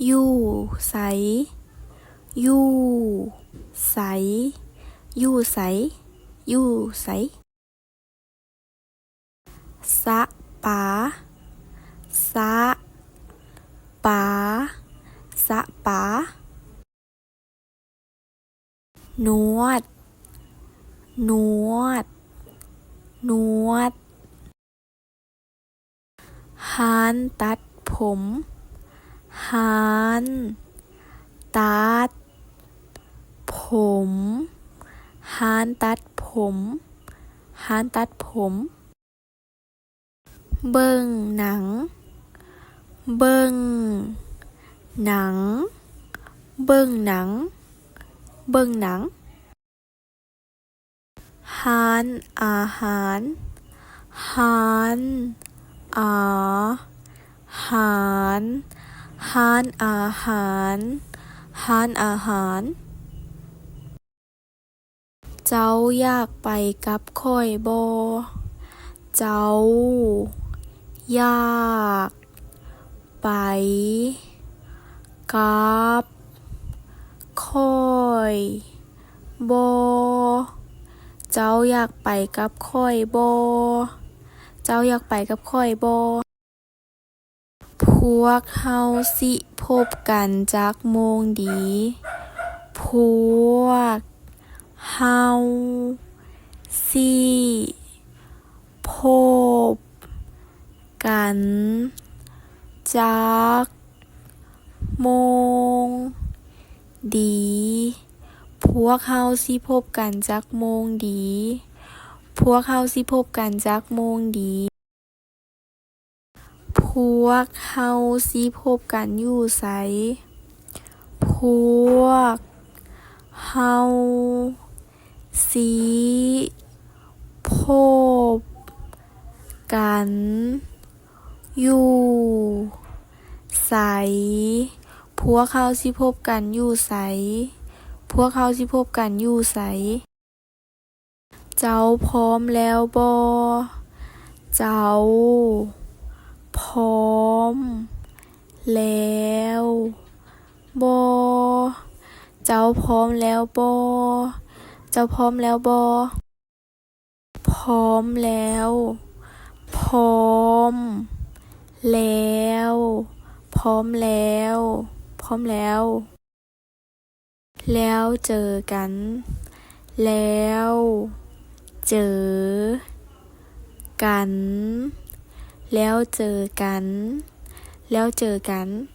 ຢູ່ໃສ? ຢູ່ໃສ? ຢູ່ໃສ? ຢູ່ໃສ? ສະປາ. ສະປາ. ສະປາ. ນວດ. ນວດ. ນວດ. ຮ້ານຕັດຜົມ. ຮ້ານຕັດຜົມ. ຮ້ານຕັດຜົມ. ຮ້ານຕັດຜົມ. ເບິ່ງໜັງ. ເບິ່ງໜັງ. ເບິ່ງໜັງ. ເບິ່ງໜັງ. ຮ້ານອາຫານ. ຮ້ານອາຫານ. ຮ້ານອາຫານ. ຮ້ານອາຫານ. ເຈົ້າຢາກໄປກັບຂ້ອຍບໍ່? ເຈົ້າຢາກໄປກັບຂ້ອຍບໍ່? ເຈົ້າຢາກໄປກັບຂ້ອຍບໍ່? ເຈົ້າຢາກໄປກັບຂ້ອຍບໍ່? ພວກເຮົາຊິພົບກັນຈັກໂມງດີ? ພວກເຮົາຊິພົບກັນຈັກໂມງດີ? ພວກເຮົາຊິພົບກັນຈັກໂມງດີ? ພວກເຮົາຊິພົບກັນຈັກໂມງດີ? ພວກເຮົາຊິພົບກັນຢູ່ໃສ? ພວກເຮົາຊິພົບກັນຢູ່ໃສ? ພວກເຮົາຊິພົບກັນຢູ່ໃສ? ພວກເຮົາຊິພົບກັນຢູ່ໃສ? ເຈົ້າພ້ອມແລ້ວບໍ່? ເຈົ້າພ້ອມແລ້ວບໍ່? ເຈົ້າພ້ອມແລ້ວບໍ່? ເຈົ້າພ້ອມແລ້ວບໍ່? ພ້ອມແລ້ວ. ພ້ອມແລ້ວ. ພ້ອມແລ້ວ. ພ້ອມແລ້ວ. ແລ້ວເຈີກັນ. ແລ້ວເຈີກັນ. ແລ້ວເຈີກັນ. ແລ້ວເຈີກັນ.